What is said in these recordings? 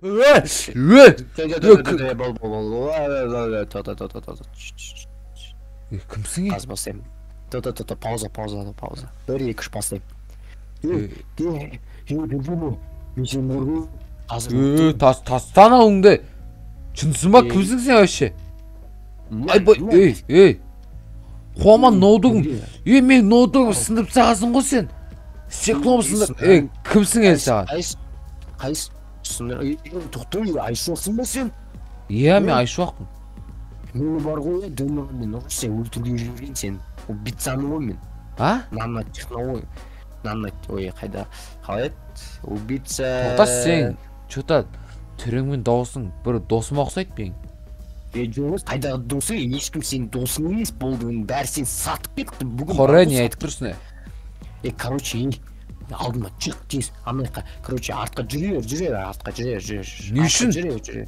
Бол. Кімсің? Қазір бастаймын. Тоқта, пауза, пауза, пауза. 1, 2, 3 бастаймын. Қазір. Таста анауыңды. Шынсың ба, кімсің сен вообще? Айбай, ей, ей. Қуама ноутбугым. Ей, мен ноутбугым сындырып тастағансың ғой сен. Стеклом сындырып. Ей, кімсің енді саған? Қайсы? Тоқта, Айшуақсың ба сен? Иә, мен Айшуақпын. Мені бар ғой, мен сен өлтіруге жіберген сен. Убийцамын ғой мен. А? Нано технология. Нано, ой, қайда? Қалай еді? Убийца. Тоқта, сен чё-то түрің мен дауысың бір досыма ұқсайды менің. Жоқ, қайдағы досың? Ешкім сенің досың емес болды, бәрі сені сатып кетті бүгін. Қоры, не айтып тұрсың? Короче, алдыма шық тез, ана жаққа, короче, артқа жүре бер, жүре бер, артқа жүре бер, жүре бер. Не үшін? Жүре бер, жүре.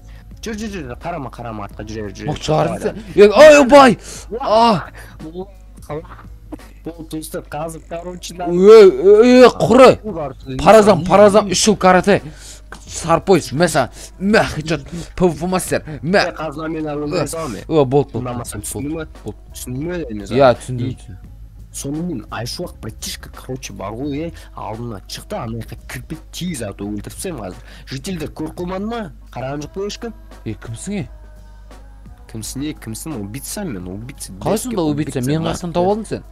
Жүр, жүр, жүр, қарама, қарама, артқа жүре бер, жүре. Мық шығардың. Ой, а! Болды, достар, қазір, короче, ой, құры. Паразам, паразам, 3 жыл карате. Сарпойс, мә саған, мә, хедшот, ПВП мастер, мә. Қазір мен өлтіре саламын. О, болды, болды. Ұнамасаң түсіндің ме? Түсіндің ме? Иә, түсіндім. Сонымен Айшуақ братишка, короче, бар ғой, алдына шықты, ана жаққа кіріп кетті, тез атып өлтіріп тастаймын қазір. Жительдер көріп қоймады ма? Қараған жоқ па ешкім? Кімсің, е? Кімсің, е, кімсің? Убийца мен, убийца. Қалай сонда убийца? Мен қаяқтан тауып алдың сен?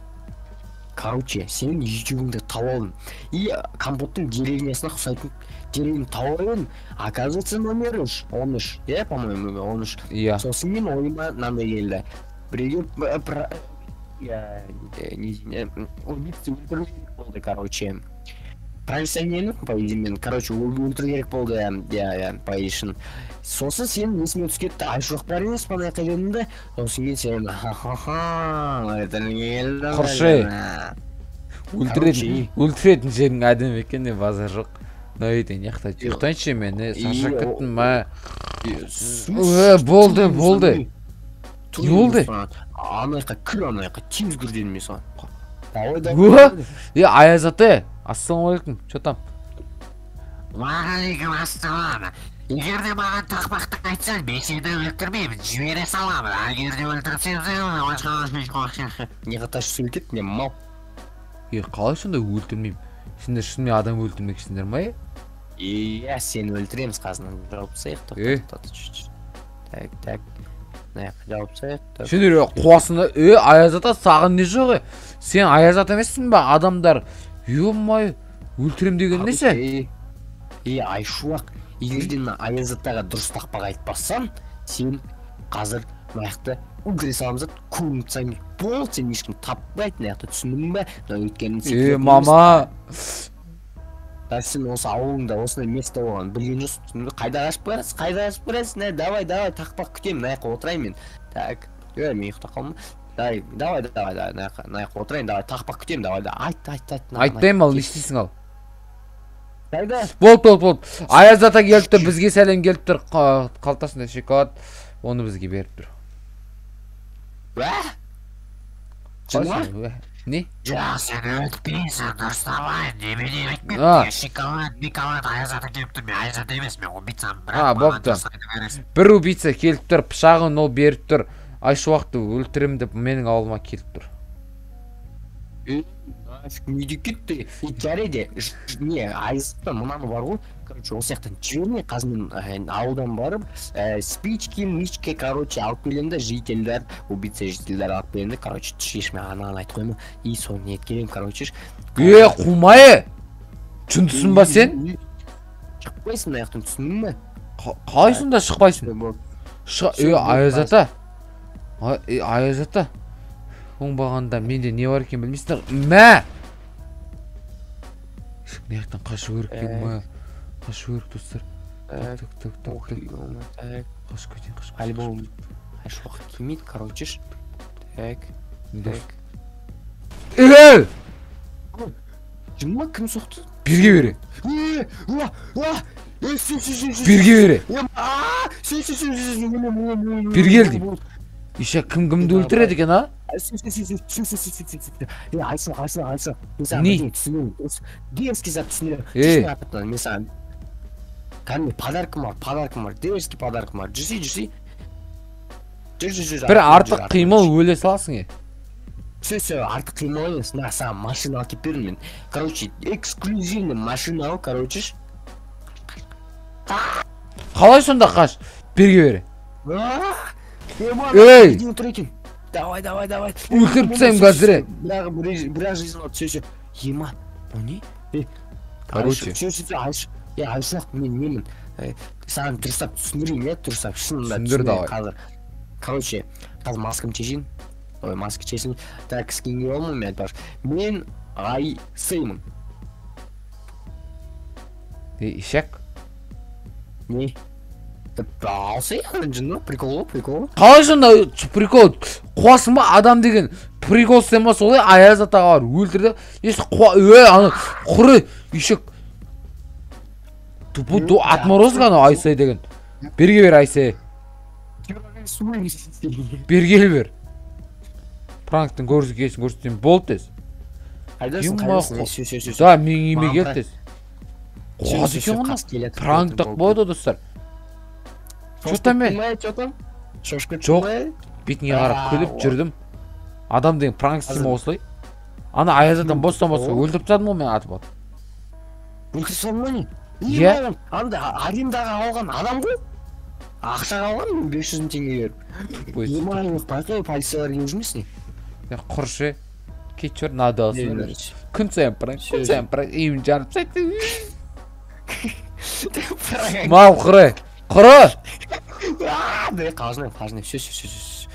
Короче, сенің ютубыңды тауып алдым. И компоттың деревнясына ұқсайтын деревня тауып алдым. Оказывается, номер 3, 13, иә, по-моему, 13. Иә. Сосын мен ойыма мынандай келді. Біреуге убийца өлтіру керек болды, короче. Правильно, по идее, мен, короче, өлтіру керек болды, иә, по идее. Сосын сенің есіме түсіп кетті, Айшуақ бар емес па ана жаққа дедім де, сосын кейін сен, ха-ха-ха, келді. Құршы. Өлтіретін жерің әдемі екен, не базар жоқ. Мына үйде не жақта ұйықтайыншы мен, шаршап кеттім, ма. Болды, болды. Не болды? Ана жаққа кір, ана жаққа тез кір дедім мен саған. Давай, давай. Аяз ата, ассалаумағалейкум, чё там? Уағалейкум ассалам. Егер де маған тақпақты айтсаң, мен сені өлтірмеймін, жібере саламын. Егер де өлтірсең, не қаташ сөйлеп кетті, не мал. Қалай сонда өлтірмеймін? Сендер шынымен адам өлтірмекшісіңдер ма? Иә, сені өлтіреміз қазір. Жауып тастайық. Так, так. Жауып тастайық. Сендер қуасың да, Аяз ата, саған не жоқ? Сен Аяз ата емессің ба? Адамдар, ё-моё, өлтірем деген несі? Айшуақ, егер де мына Аяз атаға дұрыс тақпақ айтпасаң, сен қазір мына жақта өлтіре саламыз да, көміп тастаймыз. Болды, сен ешкім таппайды мына жақта, түсіндің бе? Мына өйткені Мама. Сен осы ауылыңда осындай место болғанын білген жоқсың, түсіндің бе? Қайда қашып барасың? Қайда қашып барасың? Давай, давай, тақпақ күтемін, мына жаққа отырайын мен. Так, мен ұйықтап қалдым. Давай, давай, давай, мына жаққа отырайын, давай, тақпақ күтемін, давай, айт, айт, айт. Айтпаймын, ал не істейсің ал? Қайда? Болды, болды, болды. Аяз ата келіп тұр, бізге сәлем келіп тұр. Қалтасында шоколад, оны бізге беріп тұр. Уә? Шын? Не? Жоқ, сен өтпейсің, дұрыстамай, немене айтпаймын. Шоколад, миколад, Аяз ата келіп тұр, мен Аяз ата емес, мен убийцамын, бірақ маған дұрыс айтып бересің. Бір убийца келіп тұр, пышағын ол беріп тұр. Айшуақты өлтірем деп менің ауылыма келіп тұр. Не деп кетті? Жарайды, не, Аяз ата мынаны бар ғой, короче, осы жақтан жібермей, қазір мен ауылдан барып, спички, мички, короче, алып келемін да, жительдер, убийца жительдер алып келемін да, короче, шешме ананы айтып қойма, и соны не еткелемін, короче. Қумай! Жындысың ба сен? Шықпайсың мына жақтан, түсіндің бе? Қалай сонда шықпайсың? Аяз ата. Аяз ата. Оңбағанда менде не бар екенін білмейсіңдер. Мә! Мына жақтан қашу керек екен, мә. Қашу керек, достар. Так, так, так, так. Қашып кетейін, қашып. Альбом Айшуақ келмейді, короче. Так, так. Ей! Жын ма, кім соқты? Берге бере. Берге бере. Берге деймін. Еще кім кімді өлтіреді екен, а? Айшуақ, Айшуақ, Айшуақ. Не? Дерзкий зат түсіндіремін. Мен саған. Кәдімгі подаркам бар, подаркам бар, дерзкий подаркам бар. Жүрсей, жүрсей. Жүр, жүр, жүр. Бір артық қимыл өле саласың, е. Все, все, артық қимыл емес, мына саған машина алып келіп бердім мен. Короче, эксклюзивный машина ал, короче. Қалай сонда қаш? Берге бере. Ей! Тұр екен. Давай, давай, давай. Өлтіріп тастаймын қазір. Бірақ жизнь алды, все, все. Ема, бұл не? Короче. Все, все, все, Айшуақ, мен немін. Саған дұрыстап түсіндірейін, иә, дұрыстап, шынында түсіндір давай. Қазір. Короче, қазір маскамды шешейін. Ой, маска шешейін. Так, скинге алмаймын мен айтпақшы. Мен Айсаймын. Ишак? Не? Алсай, жынды, прикол, прикол. Қалай сонда прикол? Қуасың ба адам деген прикол істей ма солай Аяз атаға барып өлтірді. Еш қуа, ана құры ишак. Тупой отморозка анау Айсай деген. Берге бер Айсай. Берге бер. Пранктың көрсеткесін көрсетсем болды тез. Қайдасың, қайдасың? Да, менің үйіме кел тез. Қуады екен ғой. Пранктық болады достар. Что там мен? Жоқ, бетіңе қарап күліп жүрдім. Адам деген пранк істей ме осылай? Ана Аяз атам бостан босқа өлтіріп тастадым ғой мен атып атып. Өлтіріп тастадың ба не? Иә. Анда арендаға алған адам ғой. Ақшаға алған мен 500 мың теңге беріп. Ема, байқай, полициялар келіп жүрмесін. Құршы, кет жүр, надалсын. Күн сайын пранк, күн сайын пранк, үйім жанып тастайды. Мал құры. Құры! Қалжыңдаймын, қалжыңдаймын, все, все, все.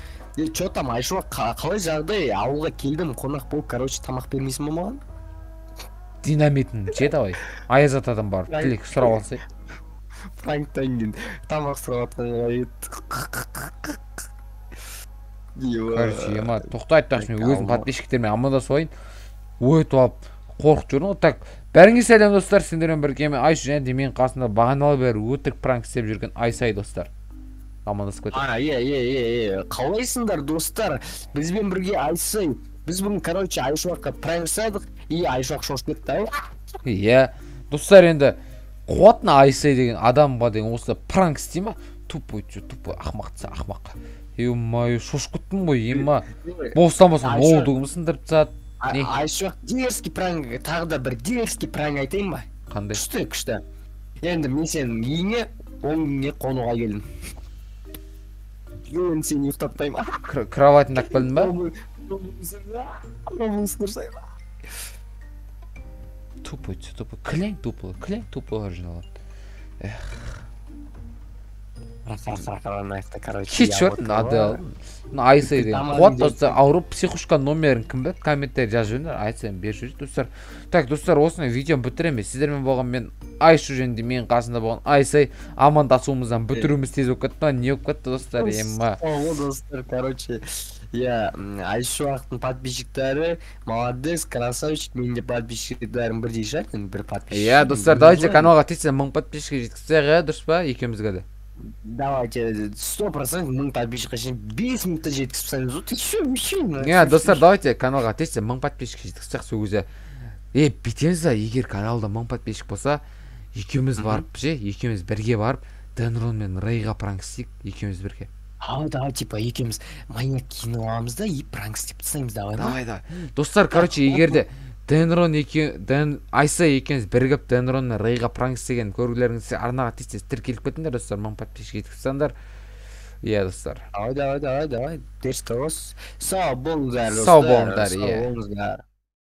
Че там, Айшуақ, қалай жағдай? Ауылға келдім, қонақ болып, короче, тамақ бермейсің ба маған? Динамитін же давай. Аяз атадан барып, тілек сұрап алсай. Пранктан кейін тамақ сұрап жатқан. Короче, ема, тоқта айтпақшы, мен өзім подписчиктермен амандасып алайын. Өтіп алып, қорқып жүрмін ғой. Так, бәріңе сәлем достар, сендермен бірге мен Айшу және де менің қасымда бағаналы бері өтірік пранк істеп жүрген Айсай достар. Амандасып кетейік. Е, қалайсыңдар достар? Бізбен бірге Айсай. Біз бүгін, короче, Айшуаққа пранк жасадық, и Айшуақ шошып кетті. Иә, достар, енді қуатына Айсай деген адамға деген осылай пранк істей ма? Тупой, тупой, ақымақ десе ақымақ. Ё-моё, шошып кеттім ғой, ема. Бостан босқа ноутбугымды сындырып тастады. Айшуақ, дерзкий пранк, тағы да бір дерзкий пранк айтайын ба? Қандай? Күшті, күшті. Енді мен сенің үйіңе 10 күнге қонуға келдім. Енді сені ұйықтатпаймын. Кроватыңды алып келдің ба? Тупой, тупой, кілең тупой, кілең тупойлар жиналады. Эх. Короче, надо. Айсай деген қуат достар, ауырып психушка номерін кім біледі, комментарий жазып жіберіңдер, Айсайым беріп жібереді достар. Так, достар, осыны видеоны бітіреміз. Сіздермен болған мен Айшу және де менің қасымда болған Айсай. Амандасуымыздан бітіруіміз тез болып кетті, не болып кетті достар, ема. О, достар, короче, я Айшуақтың подписчиктары, молодец, красавчик, менің де подписчиктарым бірдей шығар, енді бір подписчик. Иә, достар, давайте каналға тез 1000 подписчикке жеткізсек, иә, дұрыс па, екеумізге де. Давайте, 100% 1000 подписчикқа шейін 5 минутта жеткізіп тастаймыз ғой. Ты чё, вообще? Не, достар, давайте каналға тез 1000 подписчик жеткізсек, сол кезде. Бүйтеміз да, егер каналда 1000 подписчик болса, екеуміз барып, ше, екеуміз бірге барып, Денрон мен Рейға пранк істейік, екеуміз бірге. Ау, давай, типа, екеуміз маньяк киініп аламыз да, и пранк істеп тастаймыз, давай. Давай, давай. Достар, короче, егер де Денрон Айсай екеуміз бірігіп Денрон мен Рейға пранк істеген көргілеріңіз арнаға тез-тез тіркеліп кетіңдер достар, 1000 подписчик жеткізсаңдар. Иә, достар. Давай, давай, давай, давай. Дерс. Сау болыңыздар, достар. Сау болыңдар, иә. Сау болыңыздар.